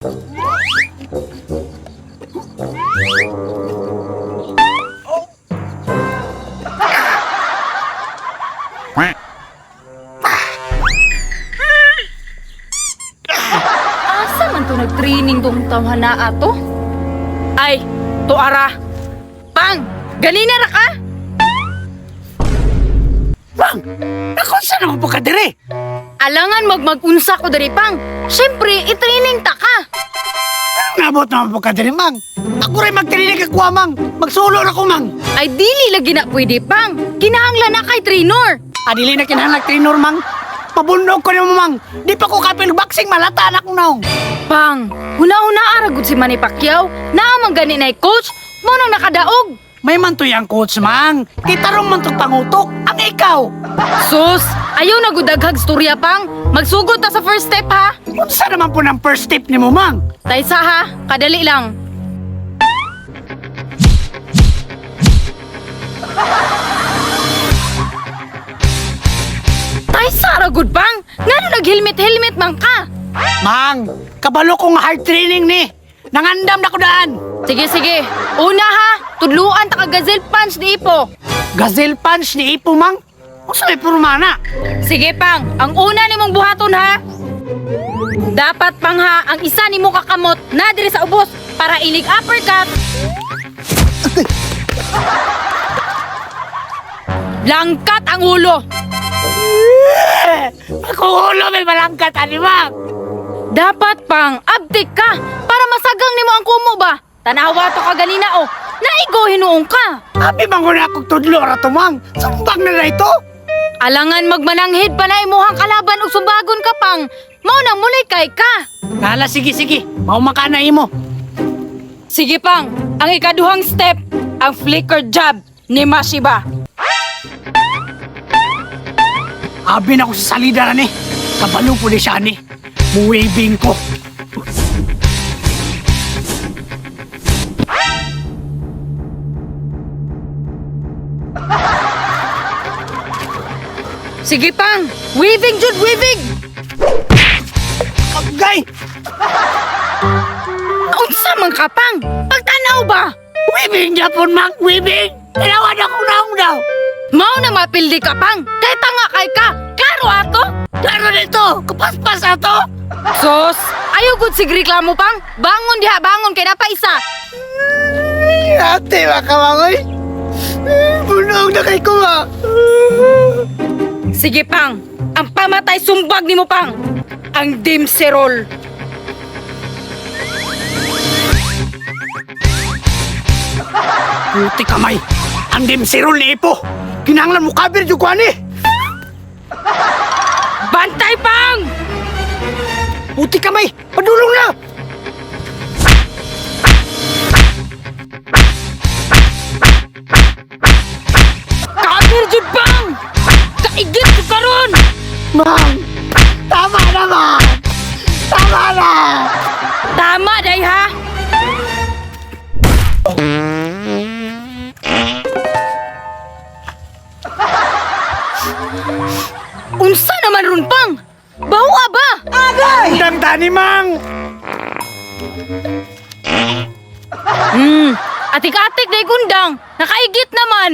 Asa man to nag-training tong tawhana ato? Ay, tuara. Pang, ganina ra ka? Mang, ako sa naman po ka dire? Alangan magmagunsa ko diri pang. Syempre, i-training ta ka. Nabot naman po ka dire, Mang. Ako rin magtraining kakuha, Mang. Magsulo na ko, Mang. Ay dili lagi na pwede pang. Kinahanglan na kay trainer. Adili na kinahanglan trainer, Mang. Pabunog ko nimo, Mang. Di pa ko kapil boxing, malata na akong naong. Pang, huna-huna ara gud si Manny Pacquiao. Naa man gani nay coach, mo nang nakadaog. May mantoy ang coach, Mang. Kitarong man tong pangutok. Ang ikaw. Sus, ayaw na gud daghag storya pang. Magsugod ta sa first step ha. Unsa naman po ng first step nimo, Mang? Taysa ha, kadali lang. Taysa ra gud pang. Ngano nag-helmet-helmet man ka? Mang, kabalo kong hard training ni. Nangandam na ko daan. Sige, sige. Una ha, tudluan ta ka gazelle punch ni Ipo. Gazelle punch ni Ipo, Mang. Unsa may purmana? Sige pang, ang una nimong buhaton ha. Dapat pang ha, ang isa nimo kakamot na diri sa ubos para ilig uppercut. Langkat ang ulo. Ako ulo may malangkat ani, Mang. Dapat pang abtik ka para masagang nimo ang kumo ba. Tanawa to ka ganina oh. Naigo hinuong ka. Abi man ko na akong tudlo ra to, Mang. Sumbang na na ito. Alangan magmananghid pa na imuhang kalaban ug sumbagon ka pang. Mao nang mulay kay ka. Kala, sige, sige. Mauma ka na imo. Sige pang, ang ikaduhang step, ang flicker jab ni Mashiba. Abi na ko sa salida na ni. Kabalo po ni siya ni. Muwaving ko. Sige pang, weaving jud weaving. Agay! Unsa man ka pang? Pagtanaw ba? Weaving Japon, Mang! Weaving! Tinawan ako naong daw! Mao na mapildi ka pang. Kay tanga kay ka. Klaro ato? Klaro nito! Kapaspas ato! Sos, ayaw gud sig reklamo pang. Bangon diha, bangon kay napa isa. Ate, makamangoy! Bunog na kay ko, ma! Sige pang, ang pamatay sumbag nimo pang. Ang dimserol. Puti kamay! Ang dimsirol ni Ipo! Kinahanglan mo kabir jud ko ani! Bantay pang! Puti kamay! Padulong na! Kabir jud pang! Kaigit ko karon! Mang! Tama na, Mang! Tama na! Tama day ha. Unsa naman ron pang? Bawa ba? Undang tani, Mang! Atik-atik day gundang. Nakaigit naman.